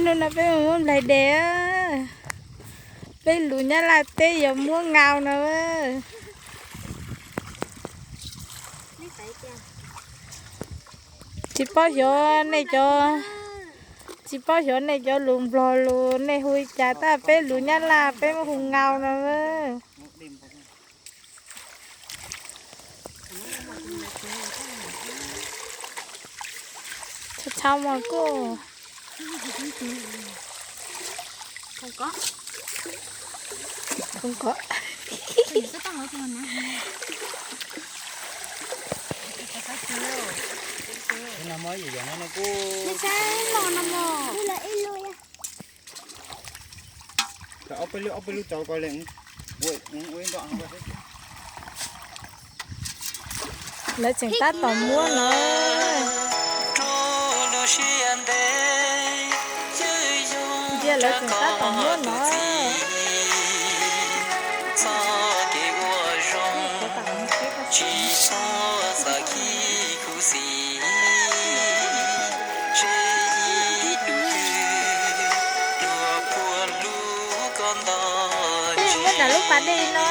Hnub no peb mus muab nplaig de, peb lus Nyab Laj teb yog muab nkaus no. Tsis paub xyov nej cov, tsis paub xyov nej cov lus Nplog lus nej hu li cas, tab peb lus Nyab Laj peb muab hu nkaus no. Txhob txhob mas kuj, kuj kom. Lawv tseem tab tom muab no. Ntsia lawv tseem tab tom muab no. Peb muab nram lub pas dej no.